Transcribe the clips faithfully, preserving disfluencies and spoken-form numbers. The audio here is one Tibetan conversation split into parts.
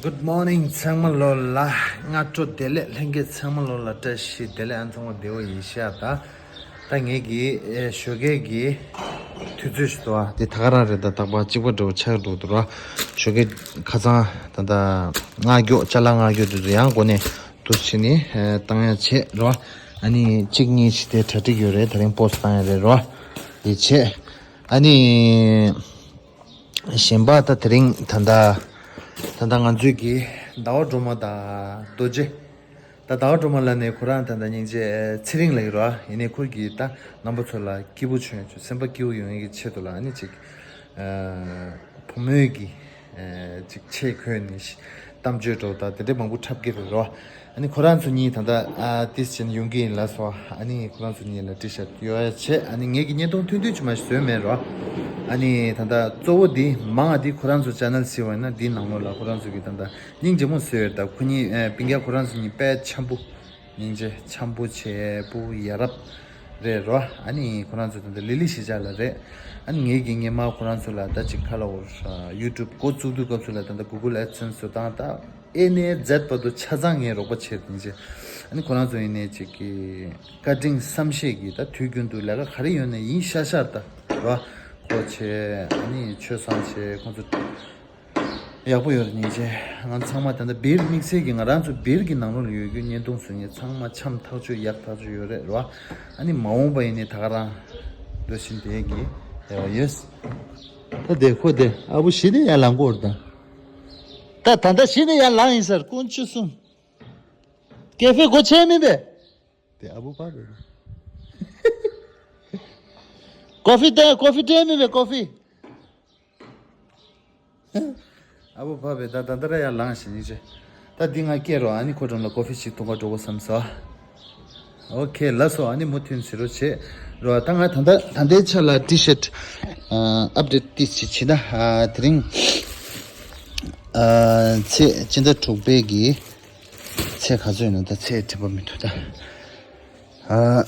Good morning ཚང་མ་ལོ་ལ་སྔ་དྲོ་བདེ་ལེགས། ལྷན་རྒྱས་ཚང་མ་ལོ་ལ་བཀྲ་ཤིས་བདེ་ལེགས། ཨ་ཚང་མ་བདེ་པོ་ཡིན་ཤག་ད་ད་ངེད་ཀྱི་ཨེ་ཞོགས་ཀས་ཀྱི་དུས་ཚོད་ཞིག་འདུག་ཨ། དེ་ད་ག་རང་རེད། ད་རྟག་པར་གཅིག་པ་འདྲ་བོ་ཆགས་འགྲོ་འདུག་ར། ཞོགས་ཀས་ཁ་སང་ད་ད་སྔ་མགྱོགས་ཅ་ལག་སྔ་མགྱོགས་དེ་ཚོ་ཡང་སྒོ་ནས་འདུག་བྱས་ནས་ཨེ་བཏང་ཡ་བྱས་ར། ཨ་ནི་གཅིག་གཉིས་ཤིག་དེ་གྲ་སྒྲིག་ཡོད་རེད། དེ་རིང་པོ་སི་ཊི་བཏང་ཡ་རེད་ར། དེ་བྱས་ཨ་ནི། གཞན་པ་ད་དེ་རིང་ད་ལྟ་ད་ལྟ་ང་ཚོའི་གི་ཟླ་བ་སྒྲོལ་མ་དང་རྡོ་རྗེ། ད་ཟླ་བ་སྒྲོལ་མ་ལབ་ནས་ཁོ་རང་ད་ལྟ་སྙིང་རྗེ་ཚེ་རིང་ལབ་ཀྱི་རེད་བ། ཡིན་ནའི་ཁོ་གིས་ད་རྣམ་པ་ཚོ་ལ་སྐྱིད་པོ་བྱུང་ཡ་བྱུང་། སེམས་པ་སྐྱིད་པོ་ཡོང་ཡ་གི་ཆེད་དུ་ལ་ཨ་ནི་ཅིག་བུ་མོའི་གི་ཅིག་ཆས་གོན་ནས་གཏམ་བརྗོད་འདྲ་བོ་དང་དེ་འདྲའི་མང་པོ་འཁྲབ་ཀྱི་རེད་རོ། ཨ་ནི་ཁོ་རང་ཚོ་གཉིས་ད་ལྟ་ཨ་ཏིས་ཅན་ཡོང་གི་ཡིན་ལབ་སོང་། ཨ་ནི་ཁོ་རང་ཚོ་གཉིས་ལ་ཊི་ཤར་ཊི་ཡོད་ཡ་བྱས། ཨ་ནི་ངེད་ཀྱི་བརྙན་ཐུང་ཐུང་ཐུང་ཅིག་མ་ཞིག་བཟོས་མེད་རོ། ཨ་ནི་ད་ལྟ་གཙོ་བོ་འདི་མང་ང་འདི་ཁོ་རང་ཚོ་ཅེ་ནལ་གཟིགས་པ་ཡིན་ན་འདིའི་ནང་ལོགས་ལ་ཁོ་རང་ཚོ་གི་ད་ལྟ་སྙིང་རྗེ་མོ་བཟོས་ཡོད། ད་ཁོ་གཉིས་ཨ་སྤུན་ཀྱག་ཁོ་རང་ཚོ་གཉིས་དཔེ་འཆམ་པོ། སྙིང་རྗེ་འཆམ་པོ་བྱས་པོ་ཡ་རབས་རེད་རོ། ཨ་ནི་ཁོ་རང་ཚོ་ད་ལྟ་ལི་ལི་གཞིས་ཆགས་ལ་རེད། ཨ་ནི་ངེད་ཀྱིས་སྔོན་མ་ཁོ་རང་ཚོ་ལ་ད་ཅིག་ཁ་ལ་འོར་ཡུ་ཊུབ་འགོ་བཙུགས་དུས་སྐབས་སུ་ལ་ད་ལྟ་གུ་གུལ་ཨེ་ཌི་སེན་སི་བཟོ་སྟངས་ད་ཨེ་ནས་ཛེད་བར་དུ་ཆ་ཚང་ངས་རོགས་པ་བྱས་སྙིང་རྗེ། ཨ་ནི་ཁོ་རང་ཚོ་ཡིན་ནའི་ཅིག་གི་བཀའ་དྲིན་བསམ་ཤེས་ཀྱིས་ད་དུས་རྒྱུན་དུ་ལས་ཀ་ག་རེ་ཡོད་ནའི་ཡིན་ཤག་ཤག་ད་རོ། ཁོ་བྱས་ཨ་ནི་ཆོས་བཟང་བྱས་ཁོང་ཚོ། ཡག་པོ་ཡོད་རེད་སྙིང་རྗེ། ང་ཚང་མ་ད་ལྟ་སྦིར་དམིགས་བསལ་གྱི་ང་རང་ཚོ་སྦིར་གྱི་ནང་ལོགས་ལ་ཡོད་རྒྱུ་བརྙན་ཐུང་བཟོ་མཁན་ཚང་མ་འཆམ་ཐག་ཆོད་ཡག་ཐག་ཆོད་ཡོད་རེད་རོ། ཨ་ནི་མ་འོངས་པ་ཡིན་ནའི་ད་ག་རང་འདོད་བཞིན་དེ་གི་ཡ་ཡེས། ད་དེ་ཁོ་དེ་ཨ་བུ་ཞི་དེ་ཡར་ལངས་གོ་རེད་ད། ད་ད་ད་ཞི་དེ་ཡར་ལངས་ཡིན་ཟེར་དཀོན་མཆོག་གསུམ། ཀེ་ཧྥེ་སྒོ་ཕྱེ་མིན་པས། དེ་ཨ་བུ་ཕ་རེད། ཀོ་ཧྥི་སྟེར་ཀོ་ཧྥི་སྟེར་མིན་པས་ཀོ་ཧྥི། ཨ་བུ་ཕ་བས་ད་ད་ད་ར་ཡར་ལངས་ཤིག་སྙིང་རྗེ། ད་འདི་ང་སྐྱེལ་རོགས། ཨ་ནི་ཁོ་འགྲམ་ལ་ཀོ་ཧྥི་ཞིག་འཐུང་ག་འགྲོ་དགོས་བསམ་སོང་། ཨོ་ཁེ་ལགས་སོ། ཨ་ནི་མུ་མཐུད་བྱེད་རོགས་བྱེད་རོགས། ད་ང་ད་ལྟ་ད་ལྟའི་ཆ་ལ་ཊི་ཤར་ཊི་ཨ་ཨབ་ཌེཊ་ཏིས་ཅིག་བྱེད་ན། ཨ་དེ་རིང་ཨ་ཚེས་སྤྱི་ཟླ་དྲུག་པའི་གི་ཚེས་ག་ཚོད་ཡིན་ན་ད་ཚེས་དྲན་པ་མི་འདུག་ད། ཨ་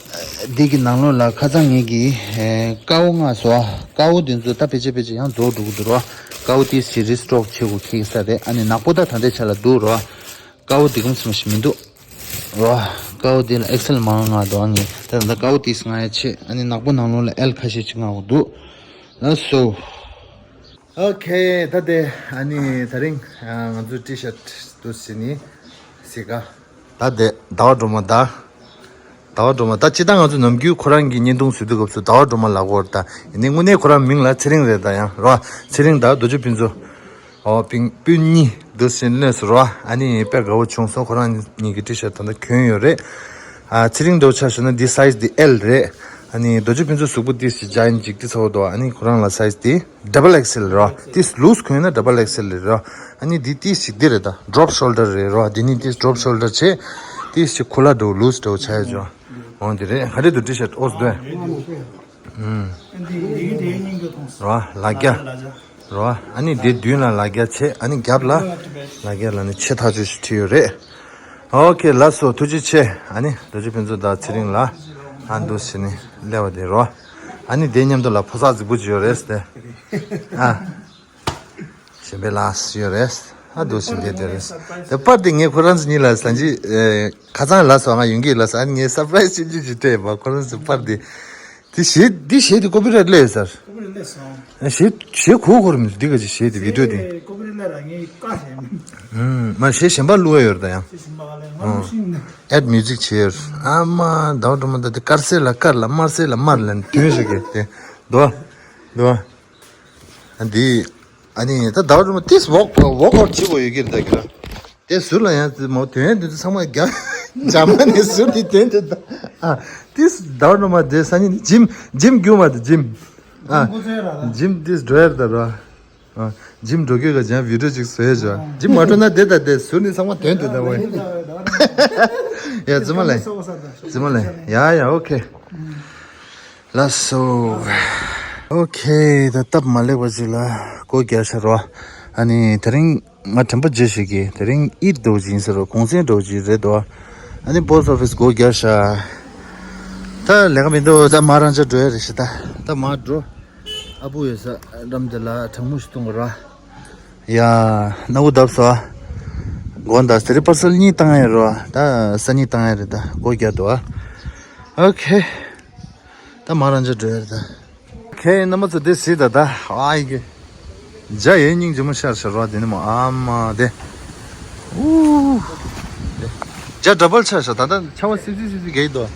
འདི་གི་ནང་ལོགས་ལ་ཁ་སང་ངེད་ཀྱིས་ཨེ་ཀའུ་མངགས་སོང་། ཀའུ་འདི་ཚོ་ད་ཕལ་ཆེར་ཕལ་ཆེར་ཡང་རྫོགས་འགྲོ་གི་འདུག་རོ། ཀའུ་ཏིས་ཅིག་རི་སི་ཊོག་བྱེད་དགོས་ཁེལ་ས་རེད། ཨ་ནི་ནག་པོ་ད་ད་ལྟའི་ཆ་ལ་འདུག་རོ། ཀའུ་འདི་གམ་སུམ་ཞིག་མི་འདུག་རོ། ཀའུ་འདི་ལ་ཨེག་སེལ་མང་མངགས་འདུག་ཨ་ངས་ད་ད་ཀའུ་ཏིས་མངགས་ཡ་ཆེ། ཨ་ནི་ནག་པོ་ནང་ལོགས་ལ་ཨེལ་ཁ་ཤས་ཅིག་མངགས་དགོས་འདུག་ལགས་སོ། ཨོ་ཁེ། ད་དེ་ཨ་ནི་ད་རིང་ཨ་ང་ཚོ་ཊི་ཤར་ཊི་འདུག་སེ་ནི་སི་ཀ་ད་དེ་ཟླ་བ་སྒྲོལ་མ་ད། ཟླ་བ་སྒྲོལ་མ་ད་སྤྱིར་བཏང་ང་ཚོ་ནམ་རྒྱུན་ཁོ་རང་གི་བརྙན་ཐུང་བཟོ་དུས་སྐབས་སུ་ཟླ་བ་སྒྲོལ་མ་ལབ་ཀྱི་ཡོད་རེད་ད། ཡིན་ནའི་དངོས་གནས་ཁོ་རང་མིང་ལ་ཚེ་རིང་རེད་ད། ཡང་རོ་ཚེ་རིང་དང་རྡོ་རྗེ་ཕུན་ཚོགས། ཨོ་སྤུན་སྤུན་གཉིས་འདུག་སེ་སླེབས་སོང་རོ། ཨ་ནི་དཔེ་དགའ་བོ་བྱུང་སོང་། ཁོ་རང་གཉིས་ཀྱི་ཊི་ཤར་ཊི་ད་ལྟ་གྱོན་ཡོད་རེད། ཨ་ཚེ་རིང་འདྲ་བོ་ཆ་བཞག་ན་འདི་སའི་ཛི་འདི་ཨེལ་རེད། ཨ་ནི་རྡོ་རྗེ་ཕུན་ཚོགས་གཟུགས་པོ་ཏིས་ཅིག་འཇའ་ཡིན་འཇིག་ཏི་ཚ་བོ་འདུག་ཨ་ནི་ཁོ་རང་ལ་སའི་ཛི་འདི་ཌབ་བལ་ཨེག་སེལ་རོ། ཏིས་ལུས་གོན་ན་ཌབ་བལ་ཨེག་སེལ་རེད་རོ། ཨ་ནི་འདི་ཏིས་ཅིག་འདི་རེད་ད། ཌོབ་ཤོལ་ཌར་རེད་རོ། འདི་ནི་ཏིས་ཌོབ་ཤོལ་ཌར་བྱས། ཏིས་ཅིག་ཁུ་ལ་འདྲ་བོ་ལུས་འདྲ་བོ་ཆགས་ཡོད་ཅོ། འོང་འདི་རེད། ག་རེ་འདུག་ཊི་ཤར་ཊི་ཨོ་སི་འདུག་ཨེ། ཨུམ། རོ་ལ་རྒྱ། རོ་ཨ་ནི་འདི་མདུན་ལ་ལ་རྒྱ་བྱས། ཨ་ནི་རྒྱབ་ལ་ལ་རྒྱ་ལ་ནི་ཆེ་ཐག་ཆོད་ཞིག་བྲིས་ཡོད་རེད། ཨོ་ཁེ་ལགས་སོ། ཐུགས་རྗེ་ཆེ། ཨ་ནི་རྡོ་རྗེ་ཕུན་ཚོགས་དང་ཚེ་རིང་ལ་ཨ་འདུག་སེ་ནི་སླེབས་པ་དེ་རོ། ཨ་ནི་དེ་མཉམ་དུ་ལ་ཕོ་གསར་རྫིག་པོ་ཅིག་ཡོད་རེད་ཟེར། ཨ། གཞན་པའི་ལགས་ཡོད་རེད། ཨ་འདུག་སེ་བསྡད་དེ་རེད། དེ་པར་དེ་ངས་ཁོ་རང་ཚོ་གཉིས་ལ་ཟ་འཇི་ཨེ་ཁ་སང་ལ་སོ་ང་ཡོང་གི་ལ་སོ། ཨ་ནི་ངས་སར་པ་རའི་སི་ཆུང་ཆུང་ཅིག་སྤྲད་ཡོད་པ། ཁོ་རང་ཚོ་པར་དེ། དེ་གཞས་འདི་གཞས་དེ་ཀོ་པི་རའེ་ཊི་སླེབས་ཡོད་ས་རེད། ཀོ་པི་རའེ་ཊི་སླེབས་སོང་། གཞས་གཞས་གོ་གོ་ར་མི་འདུག་འདི་ག་ཅིག་གཞས་དེ་བི་ཌི་ཡོ་དེ། ཀོ་པི་རའེ་ཊི་སླེབས་ར་ངས་བཀག་བཞག་ཡིན། ཨུམ། མ་གཞས་གཞན་པ་བླུགས་ཡ་ཡོད་རེད་ད་ཡང་། གཞས་གཞན་པ་ག་ལེ་ང་བླུགས་ཤིང་ནི། ཨེཌ་མིའུ་ཟིག་བྱས་ཡོད་རེད། ཨ་མ་ཟླ་བ་སྒྲོལ་མ་ད་དེ་དཀར་སེར་ལ་དཀར་ལ་དམར་སེར་ལ་དམར་ལ་དོན་ཞིག་གི་དེ་འདུག་འདུག་ཨ་འདི། ཨ་ནི་ད་ཟླ་བ་སྒྲོལ་མ་ཏིས་ཝོག་ཝོག་ཨའུཊ་བྱེད་དགོས་ཡོད་ཀྱི་རེད་ད་གི་ར། དེ་ཟུར་ལ་ཡང་ཙི་མོ་དོན་དེ་ཚོ་ཚང་མ་རྒྱ་རྒྱ་མ་ནས་ཟུར་དེ་དོན་དེ་ད། ཨ་ཏིས་ཟླ་བ་སྒྲོལ་མ་དེ་སང་ཉིན་འཇིམ་འཇིམ་རྒྱུག་མ་དེ་འཇིམ། ཨ་འཇིམ་དེ་འགྲོ་ཡར་ད་ར། ཨ་འཇིམ་འགྲོ་གི་ག་ཅང་བི་ཌི་ཡོ་ཅིག་བཟོས་བྱ། འཇིམ་མ་འགྲོ་ན་དེ་ད་དེ་ཟུར་ནས་ཚང་མ་དོན་དེ་ད་བ། ཡ་ཙི་མ་ལེ། ཙི་མ་ལེ། ཡ་ཡ་ཨོ་ཁེ། ལགས་སོ། ཨོ་ཁེ། ད་སྟབས་མ་ལེགས་པ་ཞིག་ལ་སྒོ་རྒྱག་ཤག་རོ། ཨ་ནི་དེ་རིང་ང་དྲན་པ་བརྗེད་ཤིག་གི་དེ་རིང་ཨིད་འདྲ་བོ་ཅིག་ཡིན་ས་རོ། གུང་སེང་འདྲ་བོ་ཅིག་རེད་དོ། ཨ་ནི་པོ་སི་ཊི་ཨོ་ཕི་སི་སྒོ་རྒྱག་ཤག་ད་ལས་ཀ་མི་འདུག་ད་མ་རང་ཅག་འགྲོ་ཡ་རེད་ཤག་ད་ད་མ་འགྲོ། ཨ་བུ་ཡོད་ས་འགྲམ་དེ་ལ་གྲང་མོ་ཞིག་བཏུང་དགོས་ར། ཡ། སྣ་བུག་བརྡབས་སོ། དགོངས་དག་དེ་རིང་པར་སལ་གཉིས་བཏང་ཡ་རེད་བ། ད་སང་ཉིན་བཏང་ཡ་རེད། ད་སྒོ་རྒྱག་འདུག་ཨ། ཨོ་ཁེ། ད་མ་རང་ཅག་འགྲོ་ཡ་རེད་ད། ཁེ་རྣམ་པ་ཚོ་དེ་གཟིགས་ད་ད་ཨ་ཡི་གེ། འཇའ་ཡོད་སྙིང་རྗེ་མོ་ཤར་ཤར་བ་དེ་ནི་མོ་ཨ་མ་དེ། ཨུ། འཇའ་འདྲ་པར་ཆགས་ཤག་ད་ལྟ་ཆར་པ་སིབ་སིབ་སིབ་སིབ་རྒྱག་གི་འདུག་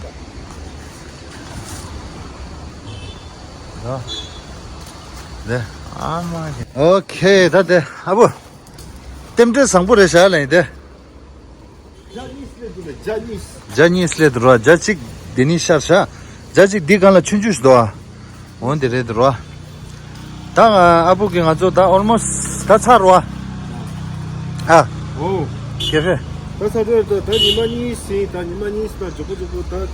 ད། དེ། ཨ་མ་དེ། ཨོ་ཁེ་ད་དེ་ཨ་བུ། རྟེན་འབྲེལ་བཟང་པོ་རེད་ཤག་ལ་ཡིན་དེ། བརྒྱ་གཉིས་སླེབས་འདུག་ལ། བརྒྱ་གཉིས། བརྒྱ་གཉིས་སླེབས་འདུག་ར། བརྒྱ་གཅིག་འདི་ནས་ཤར་ཤག་བརྒྱ་གཅིག་འདི་སྒང་ལ་ཆུང་ཆུང་ཞིག་འདུག་ཨ། འོ་འདི་རེད་འདུག་ར། ད་ང་ཨ་བུ་གིས་ང་ཚོ་ད་ཨོལ་མོ་སི་ད་ཚར་ར། ཨ། ཨོ། ཁེ་ཧྥེ། ད་ཚར་ར། ད་ད་ཉི་མ་གཉིས་ཟིན། ད་ཉི་མ་གཉིས་ད་མགྱོགས་པོ་མགྱོགས་པོ་ད།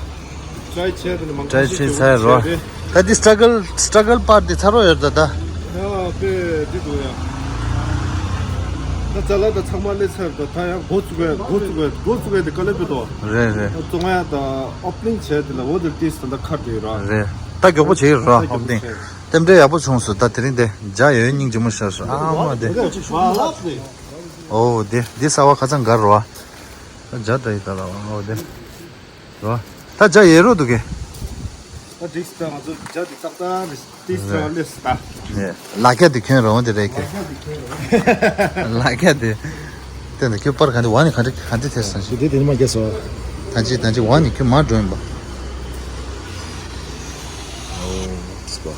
ཊ་རའི་བྱས་ད་ནི་མང་པོ་ཊ་རའི་ཞིག་བྱས་ཚར་ར། བྱས་ཏེ། ད་འདི་སི་ཊྲ་གལ་སི་ཊྲ་གལ་པར་འདི་ཚར་ར་ཡོད་ད་ད། ཡ་དཔེ་འདི་འདུག་ཡ། ད་ཅ་ལག་ད་ཚང་མ་སླེབས་ཚར་ད། ད་ཡང་འགོ་བཙུགས་པའི་འགོ་བཙུགས་པའི་འགོ་བཙུགས་པའི་དེ་དཀའ་ལས་དཔེ་འདུག་རེད་རེད། ད་བཙོང་ཡ་ད་ཨོ་པ་ནིང་བྱས་དེ་ལ་འོ་དེ་ཏིས་ད་ད་ཁར་དེ་ཡོད་ར། རེད། ད་མགྱོགས་པོ་བྱས་ཡོད་ར། ད་ཨོ་པ་ནིང་མགྱོགས་པོ་བྱས། རྟེན་འབྲེལ་ཡག་པོ་བྱུང་སོང་ད། དེ་རིང་དེ་འཇའ་ཡོད་སྙིང་རྗེ་མོ་ཤར་སོང་ཨ་མ་དེ། ཨོ་དེ་འདི་གསར་པ་ཁ་སང་འགར་ར། ད་འཇའ་ད་ཡི་ད་ལ་ཨོ་དེ། རོ། ད་འཇའ་ཡོད་རོ་འདུག་གས། ད་འགྲིག་སྟེ་ང་ཚོ་འཇའ་འདི་ཏག་ཏག་ནས་ཏིས་ཏག་སླེབས་སོང་ད། ནས་ལ་རྒྱ་འདི་ཁྱོད་རང་འདི་རེད་གས། ལ་རྒྱ་འདི་ཁྱོད་རང་། ལ་རྒྱ་འདི། དེ་ནས་ཁྱོད་པར་ག་འདི་བ་ནི་ག་འདྲ་ག་འདྲ་ཐེབས་སོང་ཞིག་དེ་དེ་ནི་མ་རྒྱ་སོ། ད་ཅི་ད་ཅི་བ་ནི་ཁྱོད་མ་འགྲོ་ཡིན་པ། ཨོ། སི་པ།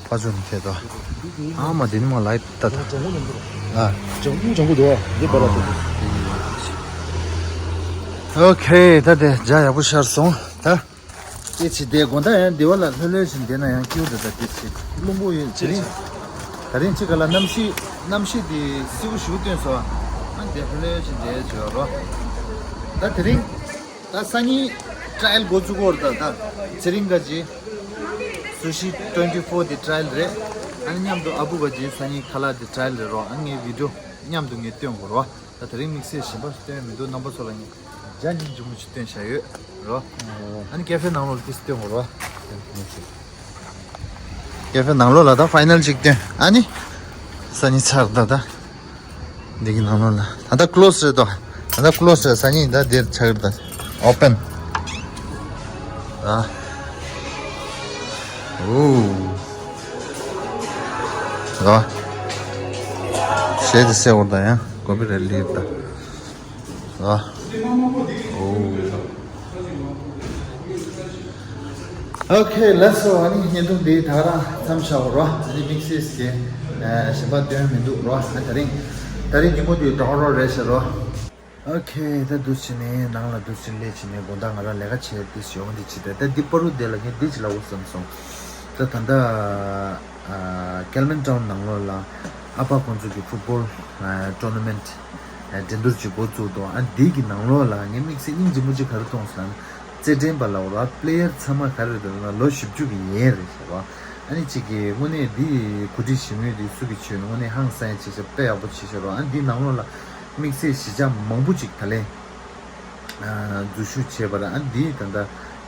ཕ་ཚོ་ནི་ཁྱེད་དོ། ཨ་མ་དེ་ནི་མ་ལའི་ཏ་ཏ། ཨ། ལྗང་ལྗང་གུ་འདུག་འདི་པ་ལ་ཏོ། ཨོ་ཁེ་ད་དེ་འཇའ་ཡག་པོ་ཤར་སོང་ད། དེ་ཕྱི་དེ་དགོང་དག་ཡང་འདི་བ་ལ་ལྷོད་ལྷོད་བཞིན་བསྡད་ན་ཡང་སྐྱིད་འདུག་ད་དེ་ཕྱི་རླུང་པོ་ཡོད་དེ་རིང་། ད་རིང་ཅིག་ག་ལ་གནམ་གཤིས་གནམ་གཤིས་དེ་བསིལ་པོ་ཞེ་པོ་སྟོན་སོང་། ཨ་འདི་ལྷོད་ལྷོད་བཞིན་བསྡད་བྱོས་རོ། ད་དེ་རིང་། ད་སང་ཉིན་ཊྲ་ཡལ་འགོ་བཙུགས་ཀྱི་ཡོད་རེད་ད། ད་ཚེ་རིང་ག་ཅི། སུ་ཤི་ཊུ་ཝེན་ཊི་ཕོར་དེ་ཊྲ་ཡལ་རེད། ཨ་ནི་མཉམ་དུ་ཨ་བུ་ག་ཅི་སང་ཉིན་ཁ་ལག་དེ་ཊྲ་ཡལ་རེད་རོ། ཨ་ངའི་བི་ཌི་ཡོ་མཉམ་དུ་ངས་སྟོན་དགོས་རོ། ད་དེ་རིང་དམིགས་བསལ་གཞན་པ་སྟོན་མི་འདུག་རྣམ་པ་ཚོ་ལ་ངས་འཇའ་སྙིང་རྗེ་མོ་ཞིག་སྟོན་བཞག་ཡོད་རོ། ཨ་ནི་ཀེ་ཧྥེ་ནང་ལོགས་ལ་དེ་སྟོན་དགོས་རོ། ཀེ་ཧྥེ་ནང་ལོགས་ལ་ད་ཕའི་ནལ་ཅིག་སྟོན། ཨ་ནི་སང་ཉིན་ཚར་ད་ད། འདི་གི་ནང་ལོགས་ལ། ད་ལྟ་ཀློ་སི་རེད་དོ། ད་ལྟ་ཀློ་སི་རེད། སང་ཉིན་ད་འདིར་ཆགས་རེད་ད། ཨོ་པན། ཨ། ཨོ། ཨ། ཞེས་དེ་སེ་འོར་ད་ཡང་ཀོ་པི་རེད་ལིར་ད། ཨ། ཨོ། ཨོ་ཁེ་ལགས་སོ། ཨ་ནི་བརྙན་ཐུང་འདི་ད་རང་མཚམས་བཞག་རོགས། ཨ་ནི་དམིགས་བསལ་གྱི་གཞན་པ་སྟོན་མི་འདུག་རོགས། ཨ་དེ་རིང་དེ་རིང་ཉིན་མོ་འདི་འགྲོ་རོགས་རེད་ཤག་རོགས། ཨོ་ཁེ་ད་འདུག་བྱས་ནས་ནང་ལ་འདུག་བྱས་སླེབས་བྱས་ནས་དགོང་དག་ང་རང་ལས་ཀ་བྱས་ཏེ་ཡོང་འདི་བྱས་ཏེ། ད་འདི་པ་རུ་དེ་ལ་ངས་འདི་ཅིག་ལབ་དགོས་བསམ་སོང་། ད་ད་ལྟ་ཀེལ་མན་ཊའུན་ནང་ལོགས་ལ་ཨ་ཕ་ཁོང་ཚོ་གི་ཕུཊ་བོལ་ཊོར་ན་མེན་ཊི་འགྲན་བསྡུར་ཅིག་འགོ་བཙུགས་འདུག་ཨ་འདི་གི་ནང་ལོགས་ལ་ངས་དམིགས་བསལ་སྙིང་རྗེ་མོ་ཅིག་ག་རེ་མཐོང་སོང་ལབ་ན། རྩེད་འགྲན་པ་ལབ་ར། པི་ལེ་ཡར་ཚང་མ་ག་རེ་རེད་ལབ་ན་ལོ་བཞི་བཅུ་གི་ཡན་རེད་ཟེར་བ། ཨ་ནི་གཅིག་གིས་དངོས་གནས་འདི་གོ་སྒྲིག་ཞུ་མུས་འདི་སུ་གིས་བྱས་ནས་དངོས་གནས་ཧང་སང་ཡ་བྱེད་ཤག་དཔེ་ཡག་པོ་བྱེད་ཤག་ར། ཨ་འདིའི་ནང་ལོགས་ལ་དམིགས་བསལ་གཞིས་ཆགས་མང་པོ་ཅིག་ད་ལན་འཛུལ་ཞུགས་བྱས་པ་ར། ཨ་འདིའི་ད་ལྟ་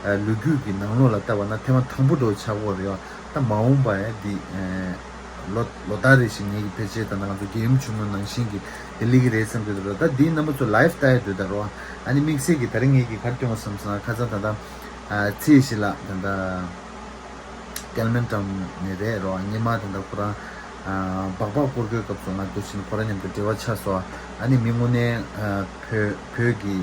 ལོ་རྒྱུས་ཀྱི་ནང་ལོགས་ལ་བལྟས་པ་ན་ཐེངས་མ་དང་པོ་འདྲ་བོ་ཆགས་ཀྱི་ཡོད་རེད་ཡ། ད་མ་འོངས་པ་ཡ་འདི་ལོ་ལོ་ལྟར་རེ་བཞིན་ངེད་ཀྱི་ཕལ་ཆེར་ད་ལྟ་ང་ཚོ་རྒྱལ་ཡུམ་ཆེན་མོ་ནང་བཞིན་གྱི་དེ་སླེབས་ཀྱི་རེད་བསམ་གྱི་འདུག་ར། ད་འདིའི་རྣམ་པ་ཚོ་ལའེབ་ལྟ་ཡ་འདུག་ད་རོ། ཨ་ནི་དམིགས་བསལ་གྱི་ད་རིང་ངེད་ཀྱིས་ག་རེ་སྟོན་པ་བསམ་སོང་ན། ཁ་སང་ད་ལྟ་ཚེས་བཞི་ལ་ད་ལྟ་ཀལ་མན་ཊའུན་ནས་རེད་རོ། སྔོན་མ་ད་ལྟ་ཁོ་རང་སྦག་སྦག་སྐོར་སྐྱོད་སྐབས་སུ་ང་འདུག་བྱས་ནས་ཁོ་རང་མཉམ་དུ་འབྲེལ་བ་ཆགས་སོང་། ཨ་ནི་མི་དངོས་གནས་བོད་བོད་ཀྱི་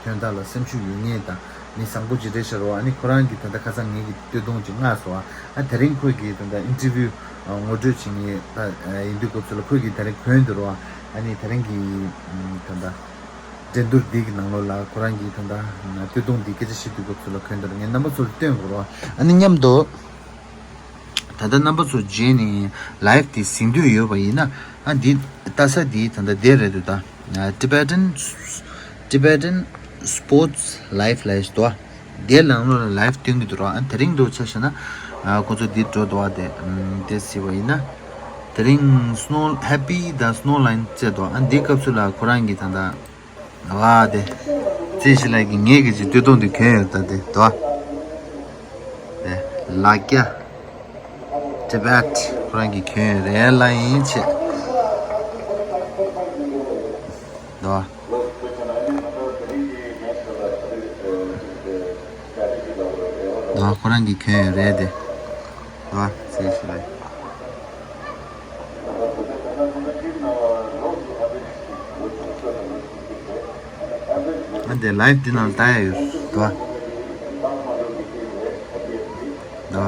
དོན་དག་ལ་སེམས་ཤུགས་ཡོད་མཁན་དང་མི་བཟང་པོ་ཅིག་རེད་ཤག་རོ། ཨ་ནི་ཁོ་རང་གིས་ད་ལྟ་ཁ་སང་ངེད་ཀྱི་སྟོད་ཐུང་ཅིག་མངགས་སོང་། ཨ་དེ་རིང་ཁོས་ཀྱིས་ད་ལྟ་ཨིན་ཊར་བིའུ་ངོ་སྤྲོད་བྱེད་མཁན་ད་ཡིན་དུས་སྐབས་སུ་ལ་ཁོས་ཀྱིས་དེ་རིང་གོན་འདུག་རོ། ཨ་ནི་དེ་རིང་གི་ད་ལྟ་འགྲན་བསྡུར་འདི་གི་ནང་ལོགས་ལ་ཁོ་རང་གིས་ད་ལྟ་སྟོད་ཐུང་འདི་སྐད་ཆ་བཤད་དུས་སྐབས་སུ་ལ་གོན་འདུག་རོ། ངས་རྣམ་པ་ཚོར་སྟོན་དགོས་རོ། ཨ་ནི་མཉམ་དུ་ད་ལྟ་རྣམ་པ་ཚོ་མཇལ་ནས་ལའེབ་འདི་གཟིགས་འདོད་ཡོད་པ་ཡིན་ན། ཨ་འདི་ལྟ་ས་འདི་ད་ལྟ་དེ་རེད་འདུག་ད། Tibetan Tibetan Sports Life ལབ་ཡས་འདུག་ཨ། དེའི་ནང་ལོགས་ལ་ལའེབ་སྟོན་གྱི་འདུག་རོ། ཨ་དེ་རིང་འདུག་ཆ་བཞག་ན། ཨ་ཁོ་ཚོ་འདི་འགྲོ་འདུག་ཨ། དེ་ཨམ་དེ་གཟིགས་པ་ཡིན་ན། དེ་རིང་Snow Happy དང་Snow Line བཅས་དོ། ཨ་འདི་སྐབས་སུ་ལ་ཁོ་རང་གི་ད་ལྟ་བ་དེ་རྩེ་ཞིག་ལ་གི་ངེད་ཀྱི་ཅིག་སྟོད་ཐུང་དེ་གྱོན་ཡོད་ད་དེ་དོ། དེ་ལ་ཀྱ་Tibet ཁོ་རང་གི་གྱོན་ཡོད་རེད་ལ་ཡིན་ཆེ་དོ། དོ་ཁོ་རང་གི་གྱོན་ཡོད་རེད་དེ། དོ་རྩེ་ཞིག་ལ། ཨ་འདི་live འདི་ནང་ལྟ་ཡ་ཡོད་དོ། དོ།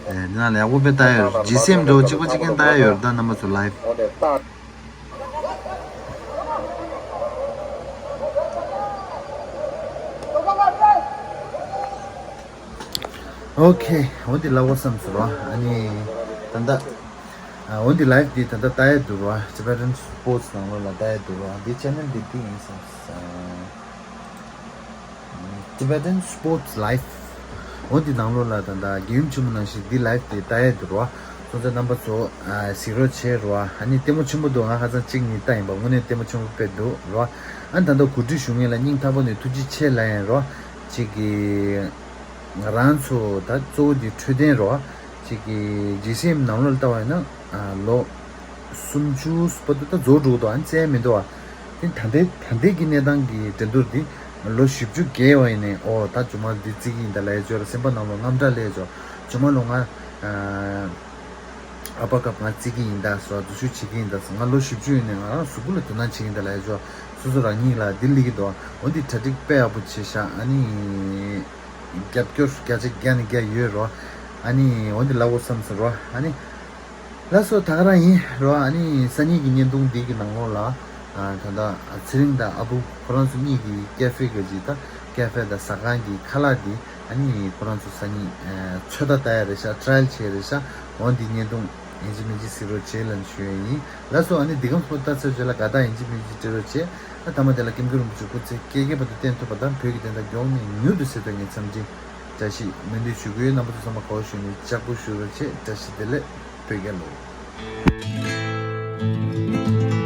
ཨེ་འདི་ནང་ལ་ཡག་པོ་དཔེ་ལྟ་ཡ་ཡོད། ཇི་སི་ཨེམ་འདྲ་བོ་གཅིག་པ་གཅིག་རྐྱང་ལྟ་ཡ་ཡོད་ད་རྣམ་པ་ཚོ་live། ཨོ་ཁེ། འོ་འདི་ལབ་དགོས་བསམ་སོང་ར། ཨ་ནི་ད་ལྟ་ཨ་འོ་འདི་live འདི་ད་ལྟ་ལྟ་ཡ་འདུག་ར། Tibetan Sports ནང་ལོགས་ལ་ལྟ་ཡ་འདུག་ར། འདི་channel འདི་འདི་ཡིན་བསམ་སོང་། Tibetan Sports Live འོ་འདི་ནང་ལོགས་ལ་ད་ལྟ་རྒྱལ་ཡུམ་ཆེན་མོ་ནང་བཞིན་འདི་live དེ་ལྟ་ཡ་འདུག་ར། སོང་ཙང་རྣམ་པ་ཚོ་ཨ་གཟིགས་རོགས་བྱེད་ར། ཨ་ནི་ལྟད་མོ་ཆེན་པོ་འདུག་ང་ཧ་ཅང་གཅིག་གཉིས་ལྟ་ཡིན་པ་དངོས་གནས་ལྟད་མོ་ཆེན་པོ་དཔེ་འདུག་ར། ཨ་ནི་ད་ལྟ་གོ་སྒྲིག་ཞུ་མཁན་ལ་སྙིང་ཐག་པ་ནས་ཐུགས་རྗེ་ཆེ་ལབ་ཡིན་ར། གཅིག་གི་ང་རང་ཚོ་ད་གཙོ་བོ་འདི་འཕྲོད་བསྟེན་ར། གཅིག་གི་ཇི་སི་ཨེམ་ནང་ལོགས་ལ་ལྟ་བ་ཡིན་ན་ཨ་ལོ་སུམ་ཅུ་བར་དུ་ད་རྫོགས་འགྲོ་གི་འདུག་ཨ་ནི་བཙལ་མི་འདུག་ཨ། དེ་ད་ལྟའི་ད་ལྟའི་གི་གནས་སྟངས་ཀྱི་འགྲན་བསྡུར་འདི་ལོ་བཞི་བཅུ་བརྒལ་བ་ཡིན་ནའི་ཨོ་ད་ཇོ་མ་འདི་བརྩི་གི་ཡིན་ད་ལབ་ཡ་ཅོ་ར། སེམས་པ་ནང་ལོགས་དངངས་སྐྲག་སླེབས་ཅོ། ཇོ་མ་ལོ་ང་ཨ་ཨ་ཕ་སྐབས་ང་བརྩི་གི་ཡིན་ད་སོ་འཛུལ་ཞུགས་བྱེད་ཀྱི་ཡིན་ད་སོ་ང་ལོ་བཞི་བཅུ་ཡིན་ནའི་ང་རང་གཟུགས་པོ་ལ་དོ་སྣང་བྱེད་ཀྱི་ཡིན་ད་ལབ་ཡ་ཅོ། སོ་སོ་རང་ཉིད་ལ་འདི་སླེབས་ཀྱི་འདུག་འོ་འདི་གྲ་སྒྲིག་དཔེ་ཡག་པོ་བྱས་ཤག་ཨ་ནི་རྒྱབ་སྐྱོར་བརྒྱ་ཆ་བརྒྱ་ནས་བརྒྱ་ཡོད་རོ། ཨ་ནི་འོ་འདི་ལབ་དགོས་བསམ་སོང་རོ། ཨ་ནི་ལགས་སོ་ད་ག་རང་ཡིན་རོ། ཨ་ནི་སང་ཉིན་གྱི་བརྙན་ཐུང་འདི་གི་ནང་ལོགས་ལ་ཨ་ད་ལྟ་ཚེ་རིང་དང་ཨ་བུ་ཁོ་རང་ཚོ་གཉིས་ཀྱི་ཀེ་ཧྥེ་གི་ཅིག་ད་ཀེ་ཧྥེ་དང་ཟ་ཁང་གི་ཁ་ལག་འདི་ཨ་ནི་ཁོ་རང་ཚོ་སང་ཉིན་ཨ་ཚོད་ལྟ་ལྟ་ཡ་རེད་ཤག trial བྱས་རེད་ཤག་འོ་འདི་བརྙན་ཐུང་ཡིན་གཅིག་མིན་གཅིག་གཟིགས་རོགས་བྱེད་ལབ་ཞུ་ཡ་ཡིན། ལགས་སོ་ཨ་ནི་འདི་གམ་སྤོ་ལྟ་ཚར་རྗེས་ལ་དགའ་རྟགས་ཡིན་གཅིག་མིན་གཅིག་སྤྲད་རོགས་བྱེད། ཨ་མཐའ་མ་དེ་ལ་ཀེམ་ཀུན་རིན་པོ་ཆེ་སྐུ་ཚེ་བསྐལ་བརྒྱའི་བར་དུ་བརྟན་ཐུབ་པ་དང་བོད་ཀྱི་བདེན་མཐའ་མགྱོགས་ནས་མྱུར་དུ་གསལ་ཐུབ་ངེས་འཚམས་འདྲི་བཀྲ་ཤིས་སྨོན་འདུན་ཞུ་གི་ཡོད། རྣམ་པ་ཚོ་ཚང་མ་དགའ་བོ་ཞུ་ནས་ལྕགས་པོ་ཞུ་རོགས་བྱེད། བཀྲ་ཤིས་བདེ་ལེགས། བོད་རྒྱལ་ལོ།